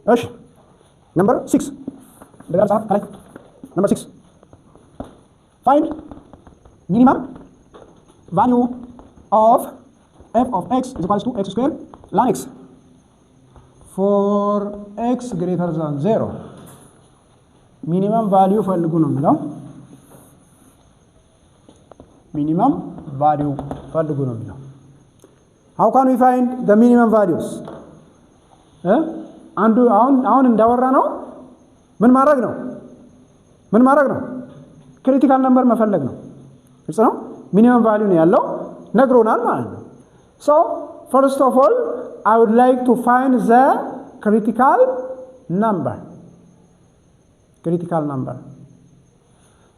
እሺ፣ number 6 እንደገና ጻፍ ከላይ። Number 6, find minimum value of f of x is equals to x square ln x for x greater than 0. Minimum value ፈልጉ ነው የሚለው። Minimum value ፈልጉ ነው የሚለው። How can we find the minimum values? አንዱ አሁን እንዳወራነው ምን ማድረግ ነው? ምን ማድረግ ነው? Critical number መፈለግ ነው። ግልጽ ነው። Minimum value ነው ያለው፣ ነግሮናል ማለት ነው። So first of all, I would like to find the critical number, critical number.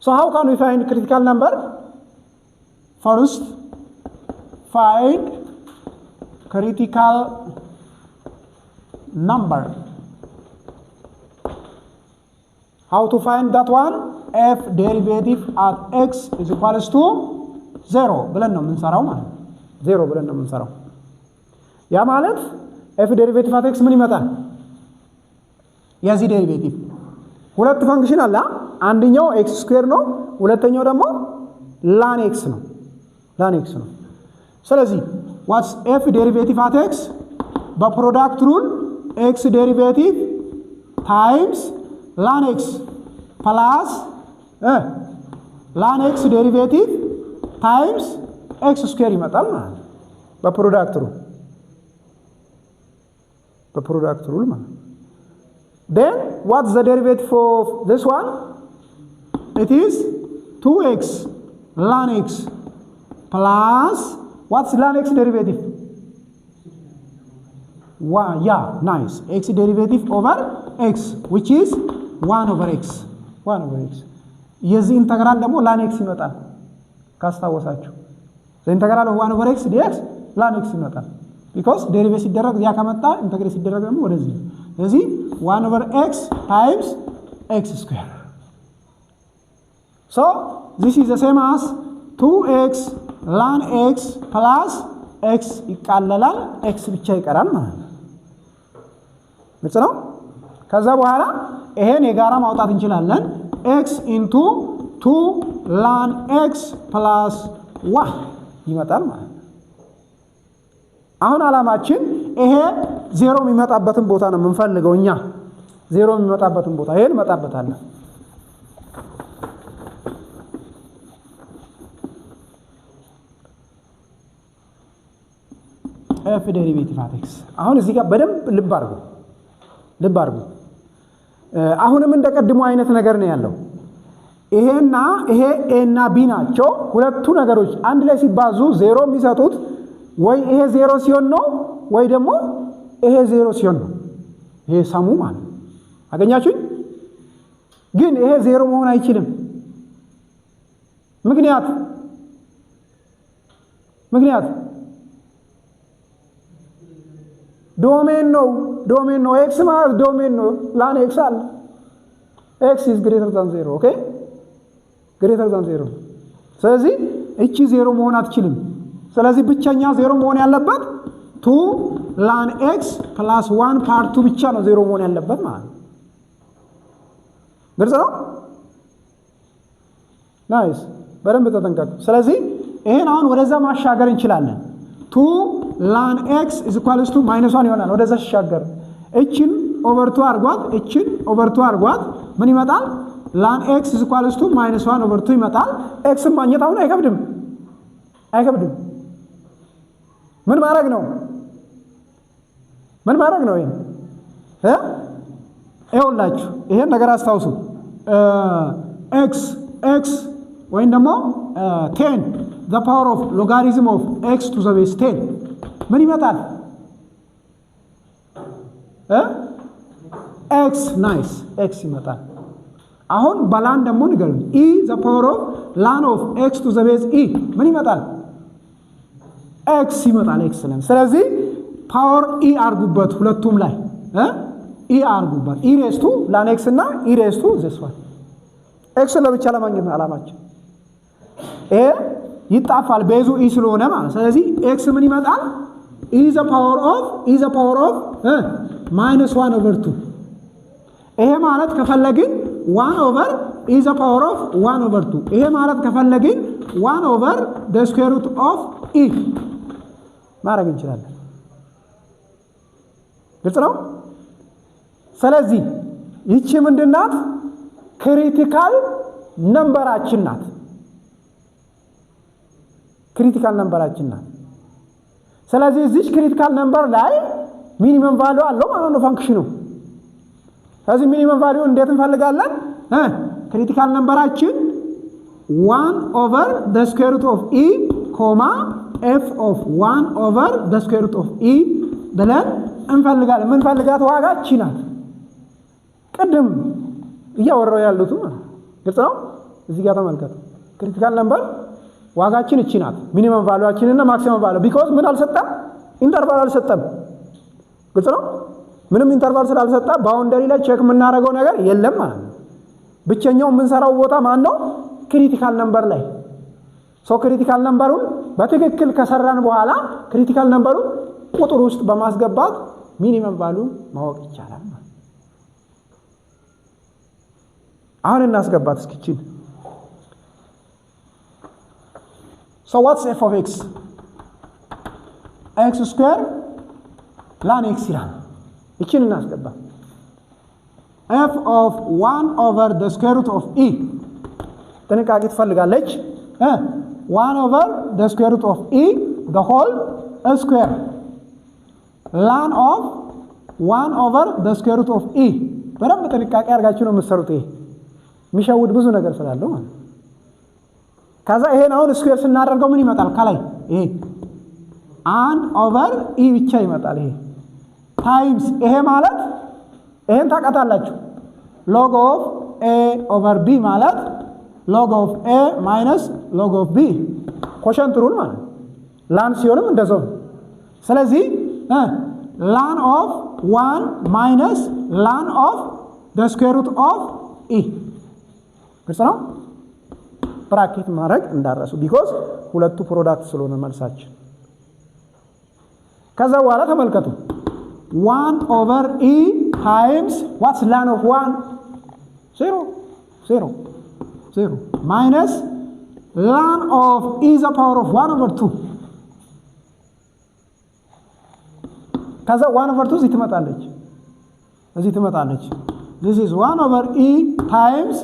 So how can we find critical number? First, find critical number. How to find that one? F derivative at x is equals to 0 ብለን ነው የምንሰራው ማለት ነው። 0 ብለን ነው የምንሰራው። ያ ማለት f derivative at x ምን ይመጣል? የዚህ derivative ሁለት function አለ። አንደኛው x square ነው፣ ሁለተኛው ደግሞ ln x ነው። ln x ነው። ስለዚህ what's f derivative at x? በ product rule x derivative times ln x plus ln x derivative times x square ይመጣል ማለት ነው። በ product rule ማለት ነው። Then what's the derivative of this one? It is 2x ln x plus, what's ln x derivative? One, yeah, nice. X derivative over x, which is 1 over x. 1 over x. የዚህ integral ደግሞ ln x ይመጣል ካስታወሳችሁ። Integral of 1 over x dx ln x ይመጣል። Because derivate ሲደረግ ያ ከመጣ integrate ሲደረግ ደግሞ ወደዚህ ነው። ስለዚህ 1 over x times x square. So this is the same as 2x ln x plus x ይቃለላል፣ x ብቻ ይቀራል ማለት ነው። ግልጽ ነው። ከዛ በኋላ ይሄን የጋራ ማውጣት እንችላለን። x into 2 ln x plus 1 ይመጣል ማለት ነው። አሁን ዓላማችን ይሄ ዜሮ የሚመጣበትን ቦታ ነው የምንፈልገው እኛ፣ ዜሮ የሚመጣበትን ቦታ ይሄን እንመጣበታለን። F derivative at x አሁን እዚህ ጋር በደንብ ልብ አድርጉ፣ ልብ አድርጉ። አሁንም እንደ ቀድሞ አይነት ነገር ነው ያለው። ይሄና ይሄ a እና b ናቸው። ሁለቱ ነገሮች አንድ ላይ ሲባዙ ዜሮ የሚሰጡት ወይ ይሄ ዜሮ ሲሆን ነው ወይ ደግሞ ይሄ ዜሮ ሲሆን ነው። ይሄ sum ኡ ማለት ነው። አገኛችሁኝ? ግን ይሄ ዜሮ መሆን አይችልም። ምክንያት domain ነው፣ domain ነው። x ማለት domain ነው። ln x አለ። x is greater than zero, okay፣ greater than zero። ስለዚህ እቺ ዜሮ መሆን አትችልም። ስለዚህ ብቸኛ ዜሮ መሆን ያለበት two ln x plus one part ኡ ብቻ ነው ዜሮ መሆን ያለበት ማለት ነው። ግልጽ ነው። Nice። በደንብ ተጠንቀቁ። ስለዚህ ይሄን አሁን ወደዛ ማሻገር እንችላለን። Two ln x is equals to minus one ይሆናል። ወደዛ ሲሻገር እችን over two አርጓት፣ እችን over two አርጓት፣ ምን ይመጣል? Ln x is equals to minus one over two ይመጣል። x ን ማግኘት አሁን አይከብድም፣ አይከብድም። ምን ማድረግ ነው? ምን ማድረግ ነው? ይሄን ይኸውላችሁ፣ ይሄን ነገር አስታውሱ። x ወይም ደግሞ 10 the power of logarithm of x to the base 10 ምን ይመጣል? X, nice, x ይመጣል። አሁን በ ln ደግሞ ንገሩኝ። e the power of ln of x to the base e ምን ይመጣል? X ይመጣል። Excellent። ስለዚህ power e አርጉበት፣ ሁለቱም ላይ e አርጉበት። E raised to ln x እና e raised to this one። x ለብቻ ለማግኘት ነው ዓላማችን። ይሄ ይጣፋል base ኡ e ስለሆነ ማለት። ስለዚህ x ምን ይመጣል? E the power of minus one over two. ይሄ ማለት ከፈለግን one over e the power of one over two። ይሄ ማለት ከፈለግን one over the square root of e ማድረግ እንችላለን። ግልጽ ነው። ስለዚህ ይቺ ምንድናት? Critical number ኣችን ናት። Critical number ኣችን ናት። ስለዚህ እዚች critical number ላይ minimum value አለው ማለት ነው function ኑ። ስለዚህ minimum value እንዴት እንፈልጋለን? Critical number ኣችን one over the square root of e comma f of one over the square root of e ብለን እንፈልጋለን። የምንፈልጋት ዋጋ እቺ ናት። ቅድም እያወራው ያሉት ግልጽ ነው። እዚህ ጋር ተመልከቱ። Critical number ዋጋችን እቺ ናት። Minimum value ኣችንና maximum value because ምን አልሰጠም? Interval አልሰጠም። ግልጽ ነው። ምንም interval ስላልሰጠ boundary ላይ check የምናደርገው ነገር የለም ማለት ነው። ብቸኛው የምንሰራው ቦታ ማን ነው? Critical number ላይ። So critical number ኡን በትክክል ከሰራን በኋላ critical number ኡን ቁጥር ውስጥ በማስገባት minimum value ማወቅ ይቻላል ማለት። አሁን እናስገባት እስኪ ይቺን። So what's f of x? X square ln x ይላል። ይችን እናስገባ። F of one over the square root of e፣ ጥንቃቄ ትፈልጋለች። One over the square root of e the whole square ln of one over the square root of e። በደንብ ጥንቃቄ አድርጋችሁ ነው የምትሰሩት። ይሄ የሚሸውድ ብዙ ነገር ስላለው ማለት። ከዛ ይሄን አሁን square ስናደርገው ምን ይመጣል? ከላይ ይሄ አንድ over e ብቻ ይመጣል። ይሄ times ይሄ ማለት ይሄን ታውቃታላችሁ። Log of a over b ማለት log of a minus log of b፣ quotient rule ማለት ln ሲሆንም እንደዛው ነው። ስለዚህ ln of one minus ln of the square root of e፣ ግልጽ ነው። Bracket ማድረግ እንዳትረሱ because ሁለቱ product ስለሆነ መልሳችን። ከዛ በኋላ ተመልከቱ፣ one over e times what's ln of one? Zero, zero, zero minus ln of e the power of one over two። ከዛ one over two እዚህ ትመጣለች፣ እዚህ ትመጣለች። This is one over e times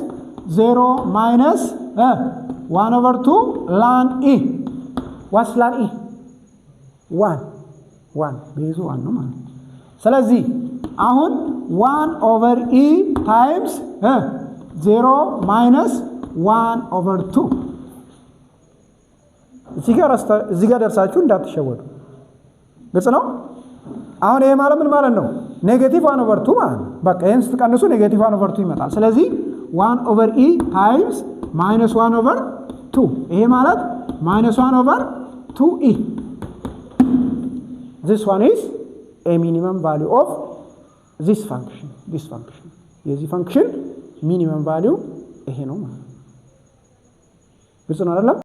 zero minus one over two ln e። What's ln e? One, one፣ base ኡ one ነው ማለት ነው። ስለዚህ አሁን one over e times zero minus one over two። እዚህ ጋር ደርሳችሁ እንዳትሸወዱ። ግልጽ ነው። አሁን ይሄ ማለት ምን ማለት ነው? Negative one over two ማለት ነው። በቃ ይህን ስትቀንሱ negative one over two ይመጣል። ስለዚህ one over e times minus one over two፣ ይሄ ማለት minus one over two e። This one is a minimum value of this function። This function፣ የዚህ function minimum value ይሄ ነው ማለት ነው። ግልጽ ነው አይደለም?